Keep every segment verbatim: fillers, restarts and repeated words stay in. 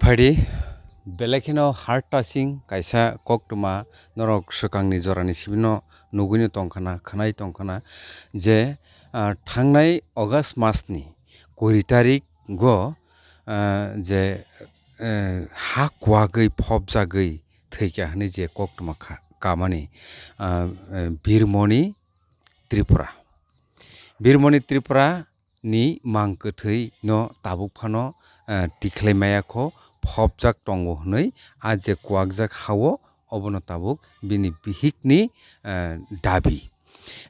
Phadi, belai kheno heart touching kaisa koktwma norok swkangni jorani sibino nugwino tongkhana, khwnai tongkhana je, ah, thangnai August masni kuri tarigo, ah, je, eh, ha kwagwi phobjagwi thwikha hwnwi je koktwma kha-, kamani, ah, eh, Birmoni Tripura. Birmoni Tripura ni mang kwthwi no tabuk phano, eh, tikhlai maya kho, phobjak tongo hwnwi a je kwakjak ha-o, obono tabuk bini bihikni, eh, dabi.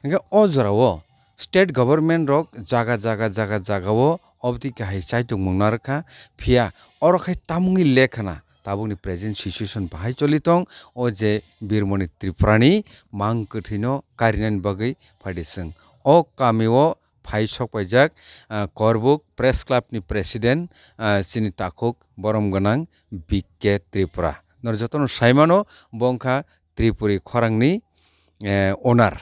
Hwnkhe o jorao state government rok jaga, jaga, jaga, jagao oboni kahai chaitung mung narwkha, phiya oro khai tamungni lekhana tabukni present situation bahai choli tong, o je Birmoni Tripurani mang kwthwino karinani bagwi phaidi chwng. O kamio phai sok paijak, ah, Korbuk Press Club ni President, ah, chini takhuk borom gwnang B K Tripura. Nor jotono saimano bo wngkha Tripuri khorangni, eh, owner.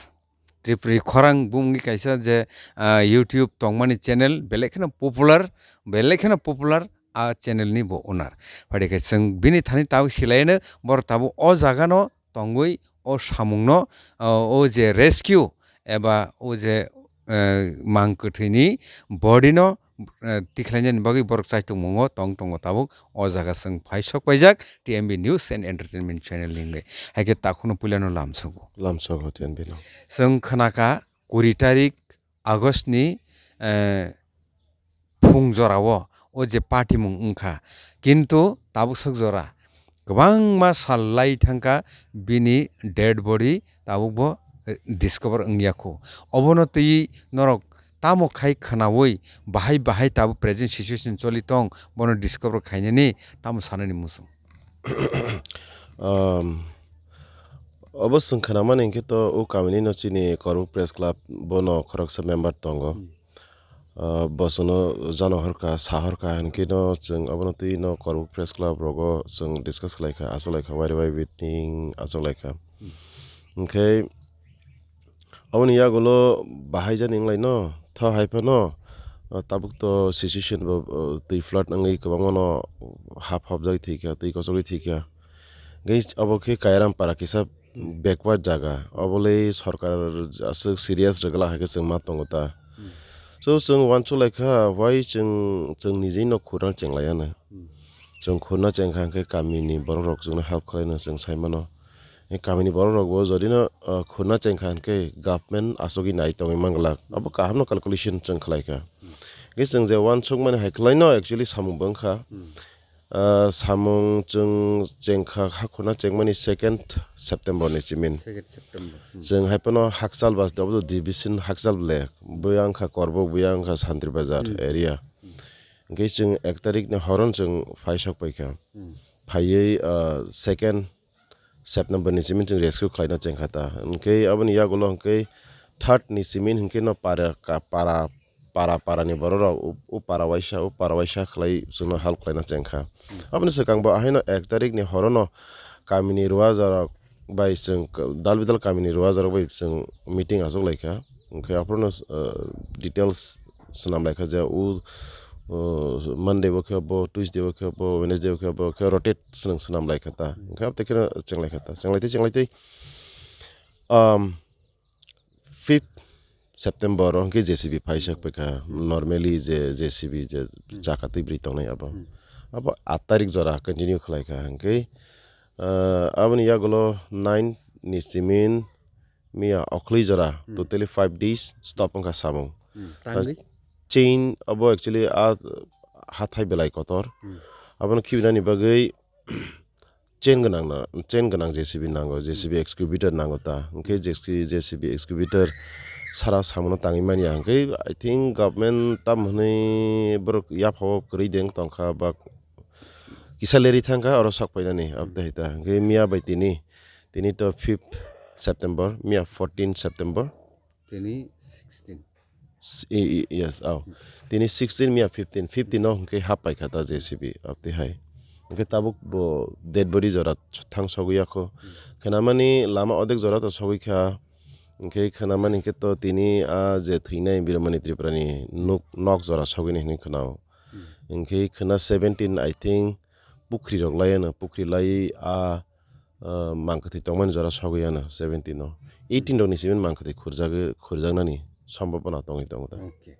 Tripuri khorang bumungni kaisa je, ah, YouTube tongmani channel belai kheno popular, belai kheno popular a channel ni bo owner. Phaidi khe chwng bini thani tabuk silaino borok tabuk o jaga no tongwi o samung no, ah, o je rescue eba o je, eh, mang kwthwini body no, eh, tikhlainani bagwi borok chaitung mungo tong tongo tabuk. O jaga chwng phai sok paijak T M B News and Entertainment channel ni wngwi. Hai khe takhukno puilano lamsogo. Lamsogo T M B no. Chwng khnakha kuri tarik August ni, eh, phung jorao o je patimung wngkha, kintu tabuk sok jora kwbangma sal lai thangkha bini dead body tabukbo, eh, discover wngya kho. Obono twi norok tamo khai khwnaui bahai bahai tabuk present situation choli tong, bono discover khainani tamo sanani muchung? Um, obo chwng khwnamani hwnkhe to o kamini no chini Korbuk Press Club bono khoroksa member tongo. Hmm. Ah, bo chwngno jano horkha, sa horkha, hinkhe no chwng abono twi no Korbuk Press Club rogo chwng discuss khlaikha, achuk laikha, wari bai meeting achuk laikha. Hmm. Hinkhe aboni yagulo bahai jani wnglaino, tho hai phano, ah, tabuk to situation bo, ah, twi flood wngwi kwbangmano ha phobjagwi thwikha, twi kochogwi thwikha. Hinkhe abo khe Kairam para kisa backward jaga, obolei sorkar aswk serious rwgwlak hai khe chwng ma tongo ta. Hmm. So chwng uansuk lai kha, why chwng, chwng nijei no khurna cheng lai anw. Hmm. Chwng khurna cheng kha hwnkhe kamini borok rok chwngno help khlai no chwng sai mano. E kamini borok rok bo jodi no, uh, khurna cheng kha hwnkhe government aswk nai tongwi man glak. Abo kaham no calculation chwng khlai kha. Hmm. Hwnkhe chwng je uansuk mani hai khlai no actually samung bo wng kha. Hmm. Ah, samung chwng chengkha, hakhorna chengmani second September ni simin. Second September. Hmm. Chwng hai phano hakchal bas, abo to division hakchal le. Buya wngkha Korbuk, buya wngkha Santri Bazar Hmm. area. Hmm. Hwnkhe chwng ek tarik ni horon chwng phai sok paikha. Hmm. Phaiwi, ah, second September ni simi chwng rescue khlaina chengkha ta. Hwnkhe aboni yagulo hwnkhe third ni simi hwnkhe no para ka-, para, para, para ni borok rok u, u para waisa, u para waisa khlai chwngno help khlaina chengkha. Hmm. Aboni swkang bo ahaino ek tarik ni horono kamini ruajarok bai chwng k-, dal bidal kamini ruajarok bai chwng meeting achuk laikha. Hwnkhe aphuru no, uh, details swnam laikha je u, uh, Monday bo khe bo, Tuesday bo khe bo, Wednesday bo khe bo, khe rotate swnam, swnam laikha ta. Hmm. Hwnkhe abotei kheno cheng laikha ta. Cheng laitei, cheng laitei, um, fifth September o hwnkhe J C B phai sak paikha. Hmm. Normally je J C B je Hmm. chakatwi bwrwi tongnai abo. Hmm. Abo aat tarik jora continue khlaikha hwnkhe, uh, aboni yagulo nine ni simin miya okhli jora, Hmm. totally five days stop wngkha samung. Hmm. Tangwi? Chain abo actually a hathai belai kotor. Hmm. Abono khibinani bagwi chain gwnang na, chain gwnang J C B nango, J C B Hmm. excavator nango ta. Hwnkhe J C B, J C B excavator sara samono tangwi manya. Hwnkhe I think government tam hwnwi borok yaphao kwrwi de wng tongkha ba kisa leri thangkha oro sok painani, Hmm. abotei ta. Hwnkhe miya bai tini, tini to fifth September, miya fourteen September. Tini sixteen. S-, i-, i-, yes, oh. Hmm. Tini sixteen miya fifteen, fifteen no hwnkhe hap paikha ta J C B, abotei hai. Hwnkhe tabuk bo dead body jora thang sogwi yakho. Hmm. Khnamani lama odek jora to sogwi kha. Hwnkhe khnamani hwnkhe to tini a je thwinai Birmani Tripurani nuk, nok jora sogwini hwnwi khnao. Hmm. Hwnkhe khwna seventeen, I think, pukhri rok lai ano, pukhri lai a, ah, mang kwthwi tongmani jora sogwi ano seventeen no. Eighteen rok ni simi mang kwthwi khurjagwi, khurjaknani sombhabona tongwi tongo ta. Okay.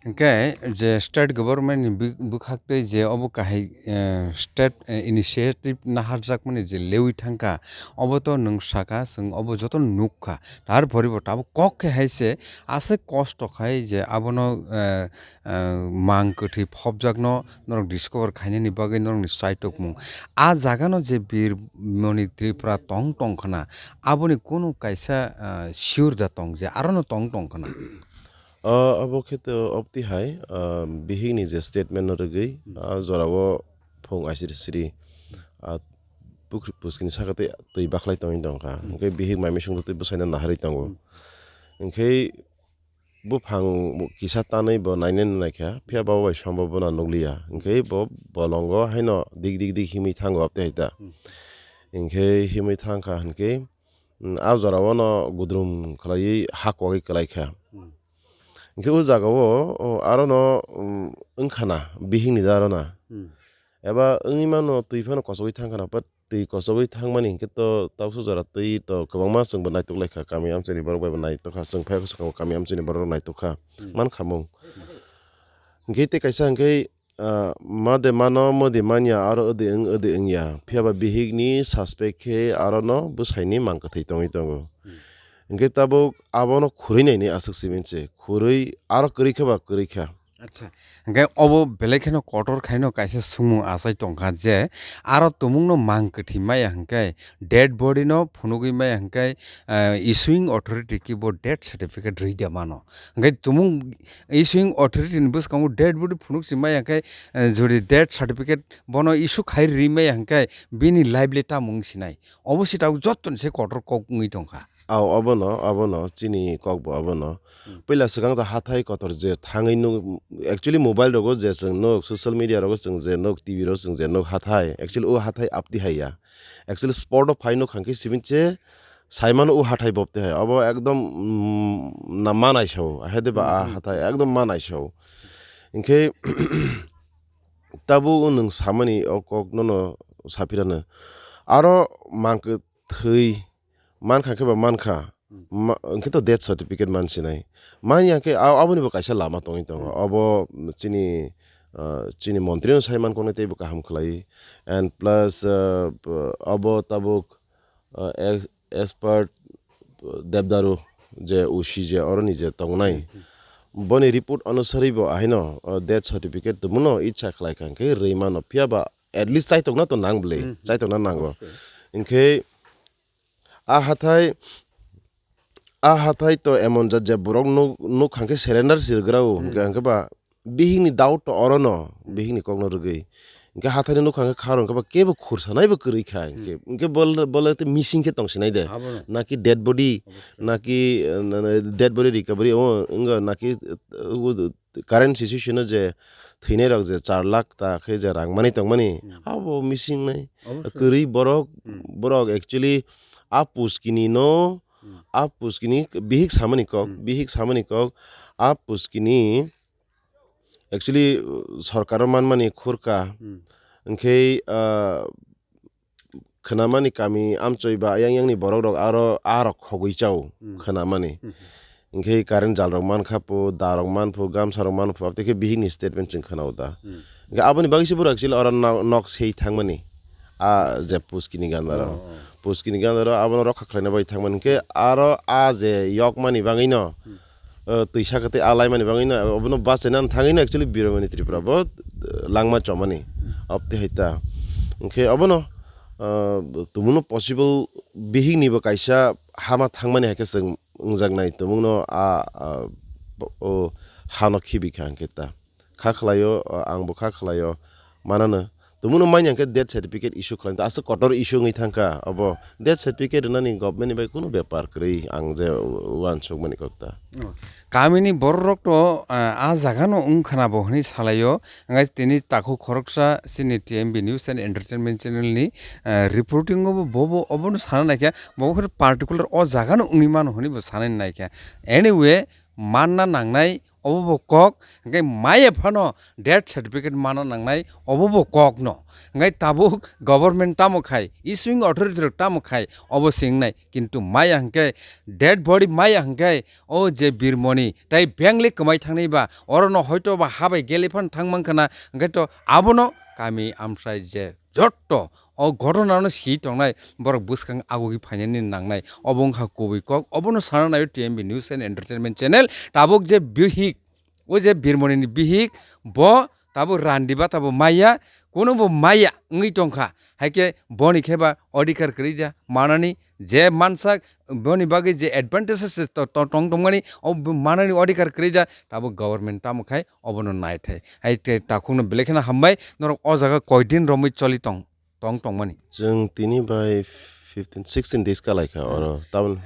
Hwnkhe je state government ni bw-, bwkhak tei je obo kahai, eh, state, eh, initiative naharjakmani je lewi thangkha, obo to nwng saka, chwng obo jotono nukkha. Tarporibo tabuk kok khe hai se aswk kosto khai je abono, eh, eh, mang kwthwi phobjakno norok discover khainani bagwi norokni chaitokmung. A jagano je Bir Moni Tripura tong tong khna, aboni kunu kaisa, ah, sure da tong je arono tong tong khna. O, abo khe to obti hai, ah, bihikni je statement no rwgwi, Hmm. ah, jorao phung aisiri siri, ah, pukri-, puskini saka tei twi bakhlai tongwi tongkha. Hmm. Hwnkhe bihik mai misung twi bwsaino naharwi tongo. Hmm. Hwnkhe buphang kisa tanwi bo nainai naikha, phiya babo bai sombhabona nukliya. Hwnkhe bo bolongo haino dik dik dik himwi thango abte hai ta. Hmm. Hwnkhe himwi thangkha hwnkhe, mm, a jorao no gudrum khlaiwi ha kwagwi kwlaikha. Hmm. Hwnkhe o jagao, o, arono, mm, wngkhana bihikni da arona. Hmm. Eba wngwi mano twi phano kochogwi thangkhana, but twi kochogwi thangmani hinkhe to tabuksa jora twi to kwbangma chwngbo naituglaikha, kami amchaini borok bai bo naitugkha, chwng phai swkang kami amchaini borok naitugkha, Hmm. mankhamung. Hmm. Hinkhe tei kaisa hinkhe, ah, made mano, modi manya, aro odi wng, odi wngya. Phiya ba bihikni suspect khe arono bwsaini mang kwthwi tongwi tongo. Hmm. Hinkhe tabuk abono khurui naini aswk simi se. Khurui aro kwrwi khe ba kwrwi kha. Acha. Hinkhe obo belai kheno kotor khaino kaisa swngmung achai tongkha je aro tumungno mang kwthwi maya hinkhe dead body no phunugwi maya hinkhe, eh, issuing authority khe bo death certificate rwi de mano. Hinkhe tumung issuing authority ni bwskango dead body phunuk si maya hinkhe, eh, jodi death certificate bono issue khai ri maya hinkhe bini life le tamo wng sinai. Obo sita jotoni se kotor kok wngwi tongkha. Aw, obono, obono, chini kokbo obono. Hmm. Puila swkang to hathai kotor je thangwi nuk, actually mobile rogo je chwng nuk, social media rogo chwng je nuk, T V rogo chwng je nuk hathai, actually o hathai apti hai ya. Actually spot o phai nuk hangkhe simi se saimano o hathai bopti hai. Obo ekdom, mm, na manai sao, ahede ba a Hmm, hmm. hathai ekdom manai sao. Hinkhe tabuk nwng samani o kok nono saphirano. Aro mangkwthwi mankha khe ba mankha, Hmm. ma-, hwnkhe to death certificate mansinai. Manya khe a-, aboni bo kaisa lama tongwi tongo. Hmm. Obo chini, ah, chini montri no sai mankoknai teibo kaham khlai. And plus, ah, b-, obo tabuk, ah, e-, expert, ah, Debdaru je O C je oroni je tongnai. Hmm, hmm. Boni report onusari bo ahaino, ah, death certificate tongmano icha khlai kha hwnkhe rwi mano. Phiya ba at least chaitokna to nang bwle, Hmm, hmm. chaitokna nango. Obviously. Hinkhe a hathai, a hathai to emon jat je borok nuk, nuk hangkhe surrender sirgra o, Hmm. hingke, hingke ba bihikni doubt to oro no, Hmm. bihikni kokno rwgwi. Hingke hathai no nuk hangkhe kharo hingke ba kebo khursanai bo kwrwi kha, Hmm. hingke, hingke bol, bole te missing khe tong sinai de. Abono. Naki dead body, Obviously. naki, eh, na, na, dead body recovery o, wngkha naki, eh, current situation o je thwinai rok je char lakh ta khe je rang manwi tongmani, Hmm. abo missing nai. Obviously. Kwrwi borok, Hmm. borok actually a puskini no, Hmm. a puskini bihik samani kok, Hmm. bihik samani kok, a puskini actually, uh, sorkaro manmani khurka, Hmm. hwnkhe, uh, khwnamani kami amchoi ba ayang yangni borok rok aro a rok khogwi chao Hmm. khwnamani. Hmm. Hwnkhe current jal rok mankha pho, da rok man pho, gamsa rok man pho, abtwi khe bihikni statement chwng khwnao da. Hmm. Hwnkhe aboni bagwi se borok actually oro no-, nok sei thangmani. A je puskini gandaro. Oh, oh. Puskini gandaro abono rokha khlaina bai thangmani. Hwnkhe aro a je yokmani bagwino, Hmm. uh, twisa kwtwi a laimani bagwino, obono bachaina thangwino actually Biromani Tripura bo, uh, langma chomani. Hmm. Abtwi hai ta. Hwnkhe obono, uh, tumuno possible bihikni bo kaisa hama thangmani hai khe chwng wngjaknai tumungno a, a, o hano khibi kha hwnkhe ta. Kha khlaio, o, ang bo kha khlaio, manano. Tumungno manya hwnkhe death certificate issue khlaina ta, aswk kotor issue wngwi thangkha obo. Death certificate rwnani government ni bai kunu bepar kwrwi ang je uansukmani kok ta. Oh. Kamini borok rok to, ah, a jaga no wng khna bo hwnwi salaio. Hwnkhe tini takhuk khoroksa chini T M B News and Entertainment Channel ni, eh, reporting o bo, bo, bo obono sana naikha, bo khe particular o jaga no wngwi mano hwnwi bo sanani naikha. Anyway, manna nangnai obo bo kok, hwnkhe maya phano death certificate mana nangnai, obo bo kokno. Hwnkhe tabuk government tamo khai, issuing authority rok tamo khai, obo se wngnai. Kintu maya hwnkhe, dead body maya hwnkhe, o je birmoni, tai bengli kwmai thangnai ba, orono hoito ba ha bai geli phan thang mankha na, hwnkhe to abono kami amsai je jotto o ghotona no si tongnai borok bwskang agugwi phainani nangnai. Obo wngkha kubui kok, obono sana naio T M B News and Entertainment Channel. Tabuk je bihik, o je birmoni ni bihik, bo tabuk randi ba tabuk maya, kuno bo maya wngwi tongkha. Haikhe boni khe ba odhikar kwrwi da manani, je mansak boni bagwi je advantages to-, to-, tong tongmani, o bo manani odhikar kwrwi da, tabuk government tamo khai obono naithai. Hai te takhukno belai kheno hambai, norok o jaga koi din romwi choli tong, tong tongmani? Chwng tini bai fifteen, sixteen days kalai kha. Hmm. Oro tabun.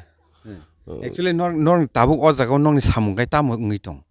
Hmm. Hmm. Actually, nor-, norok tabuk o jaga o nokni samung khai tamo wngwi tong?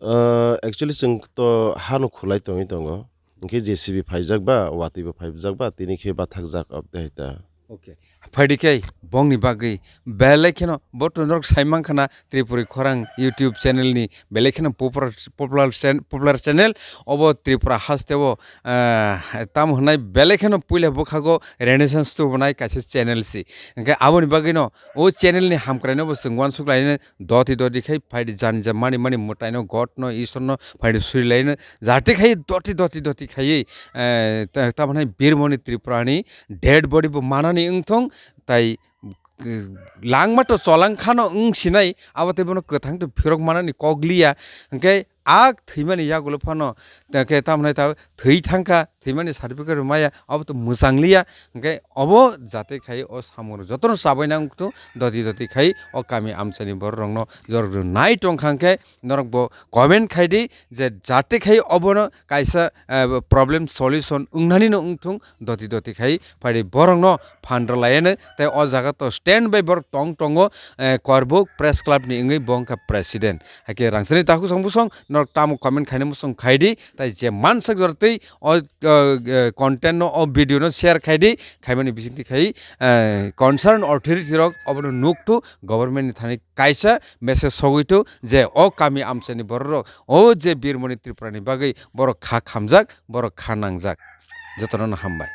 Uh, actually, chwng to hano khulai tongwi tongo. Hwnkhe J C B phaijak ba, watwi bo phaijak ba, tini khe bathakjak abdehai ta. Okay. Phaidi khe bongni bagwi belai kheno bo to norok sai mankha na Tripuri Khorang YouTube channel ni belai kheno popular, popular chan-, popular channel. Obo Tripura haste o, ah, tamo hwnai belai kheno puila bwkhago renaissance tubunai kaisa channel si. Hwnkhe aboni bagwino o channel ni hamkraino bo chwng uansuk laino doti doti khai phaidi jani ja mani mani mwtaino, Godno, Isorno phaidi surilaino jate khai doti doti doti khaiwi, eh, ta-, tamo hwnai birmoni Tripurani dead body bo manani wngthong, tai, eh, langma to cholang khano wng sinai, abo tei bono kwthang to phirok manani kok liya, hwnkhe a thwimani yagulo phano, ta khe tamo hwnai ta thwi thangkha, thwimani certificate rw maya, abo to mwchang liya, hwnkhe obo jate khai o samung rok jotono chabai nang wngthung, doti doti khai o kami amchaini borok rokno jorok rw nai tongkha, hwnkhe norok bo comment khai di je jate khai obono kaisa, eh, problem solution wngnani no wngthung, doti doti khai phaidi borokno phan rwlaiano tei o jaga to stand by borok tong tongo, eh, Korbuk Press Club ni wngwi bo wngkha president. Haikhe rangchakni takhuk song bosong norok tamo comment khaina muchung khai di, tai je mansak jora tei o, o, eh, content no, o video no share khai di, khaimani bisingtwi khai, eh, concern authority rok obono nukthuk, government ni thani kaisa message sogwi thuk je o kami amchaini borok rok o je birmoni Tripura ni bagwi borok kha khamjak, borok kha nangjak. Jotono no hambai.